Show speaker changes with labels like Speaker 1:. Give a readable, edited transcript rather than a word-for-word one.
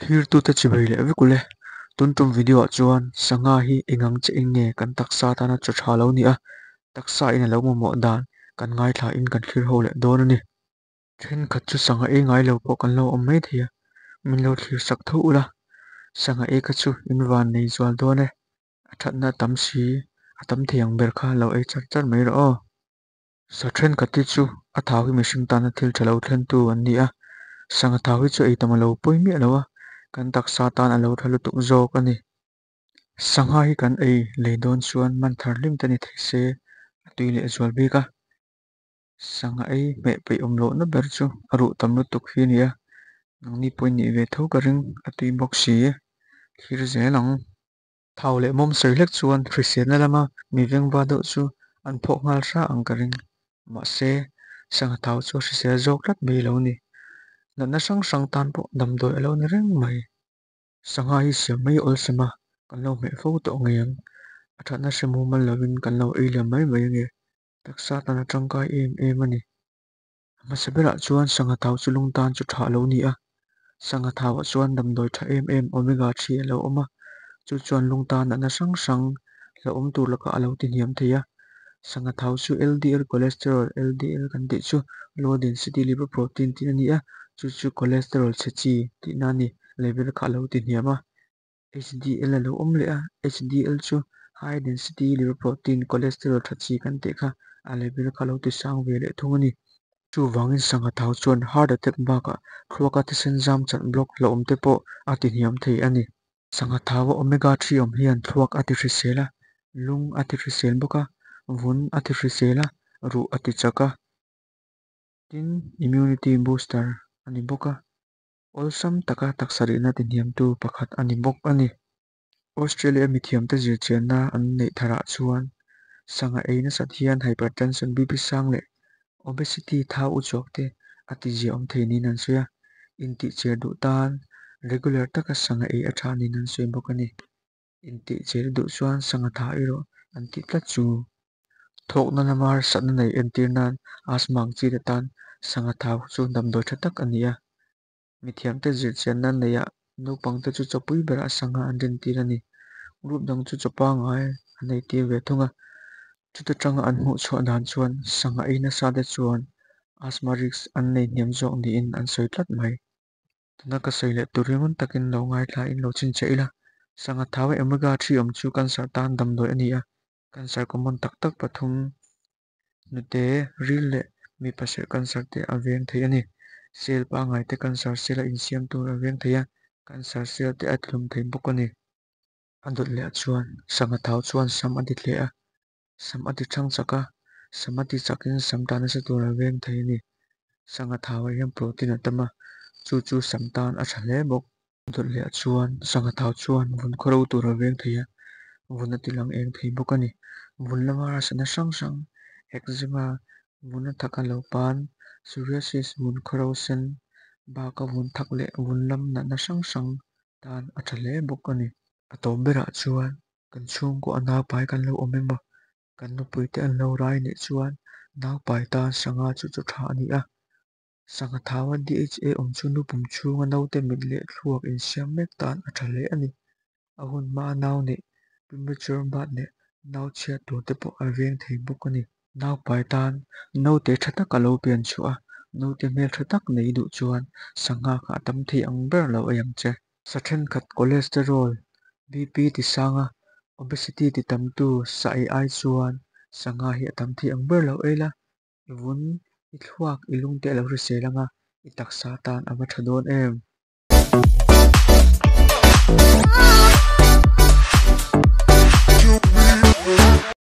Speaker 1: Thlirtute chibei leh vek ule. Tun tum video ah chuan sangha hi engang che eng nge kan taksa tana chaw tha lo ni a, taksa in a lo mamawh dan kan ngaithla in kan thlir ho leh dawn a ni. Thenkhat chu sangha ei ngai lo pawh kan lo awm mai thei a, min lo thlir sak tho ula. Sangha ei kha chu in van nei zual dawn e, a thatna a tam si, a tam thei ang ber kha lo ei char char mai rawh aw. Sa thenkhat hi chu a thau hi mihring tana thil tha lo thlentu an ni a, sangha thau hi chu ei tam a lo pawi miah lo a, kan taksa tan a lo tha lutuk zawk a ni. Sangha hi kan ei lei dawn chuan man thar hlim te ni thei se a tui leh zual bik a, sangha ei hmeh peih awm lohna ber chu a ruh tam lutuk hi a ni a, nangni pawhin nih ve tho ka ring a tui bawk si, thlir zel ang. Thau leh mawm sawi hlek chuan hriselna lama mi vengva deuh chu an phawk nghal hra ang ka ring. Mahse, sangha thau chu a hrisel zawk tlat mai lo ni. Natna hrang hrang tan pawh damdawi a lo ni reng mai. Sangha hi siam mai awlsam a, kan lo hmeh fo tawh ngei ang. A thatna hre mumal lovin kan lo ei liam mai mai ange. Taksa tan a tangkai em em a ni. A hmasa berah chuan sangha thau chu lung tan chu tha a lo ni a, sangha thauah chuan damdawi tha em em omega three a lo awm a, chu chuan lung tan natna hrang hrang hlauhawm tur lakah a lo ti hniam thei a. Sangha thau chu L_D_L cholesterol, L_D_L kan tih chu low density lipoprotein tih a ni a, chu chu cholesterol chhe chi tihna a ni, level kha a lo ti hniam a. H_D_L a lo awm leh a, H_D_L chu high density lipoprotein cholesterol tha chi kan tih kha a level kha a lo ti sang ve leh thung a ni. Chuvangin sangha thau chuan heart attack bakah thluaka thisen zam chan block hlauhawm te pawh a ti hniam thei a ni. Sangha thaua omega three awm hian thluak a ti hrisel a, lung a ti hrisel bawk a, vun a ti hrisel a, ruh a ti chak a, tin immunity booster a ni bawk a. Awlsam taka taksa rihna ti hniamtu pakhat a ni bawk a ni. Australia mithiamte zirchianna an neih tharah chuan sangha ei nasat hian hypertension, BP sang leh obesity thau u chhuak te a tizia awm thei niin an sawi a. Intihcher duh tan regular taka sangha ei a tha niin an sawi bawk a ni. Intihcher duh chuan sangha tha erawh an tih tlat chu. Thawkna lama harsatna nei entir nan asthma ang chi te tan sangha thau chu damdawi tha tak a ni a. Mithiamte zirchianna neihah naupangte chu chawpui berah sangha an rintir a ni. Group dang chu chaw pangngai an eitir ve thung a. Chuta tanga an hmuh chhuah dan chuan sangha ei nasa te chuan asthma risk an nei hniam zawk niin an sawi tlat mai. Tuna ka sawi leh tur hi ngun takin lo ngaithla in lo chhinchhiah ila, sangha thau a omega three awm chu cancer tan damdawi a ni a, cancer common tak tak pathum hnute, ril leh mipa serh cancer te a veng thei a ni. Cell pangngai te cancer cell a insiam tur a veng thei a, cancer cell te a tihlum thei bawk a ni. A dawt leh chuan sangha thau chuan sam a ti thleh a, sam a ti thang chak a, sam a ti chakin sam tan nasa tur a veng thei a ni. Sangha thauah hian protein a tam a, chu chu sam tan a tha hle bawk. A dawt leh chuan sangha thau chuan vun khawro tur a veng thei a, vun a ti lang eng thei bawk a ni. Vun lama harsatna hrang hrang eczema, vun a thak a lo pan, psoriasis, vun khawro sen baka vun thak leh vun lam natna hrang hrang tan a tha hle bawk a ni. A tawp berah chuan kan chhungkaw a naupai kan lo awm emaw kan nupui te an lo rai nih chuan naupai tan sangha chu chu tha a ni a. Sangha thaua D_H_A awm chu nu pum chhunga naute mit leh thluak insiam mek tan a tha hle a ni. A hun hmaa nau neih premature birth leh nau chhiat tur te pawh a veng thei bawk a ni. Naupai tan naute tha tak a lo pian chhuah a, naute hmel tha tak nei duh chuan sangha kha a tam thei ang ber lo ei ang che. Sa thenkhat cholesterol, B_P ti sang a, obesity ti tamtu sa ei ai chuan sangha hi a tam thei ang ber lo ei la, i vun, i thluak, i lungte a lo hrisel ang a, i taksa tan a va tha dawn em.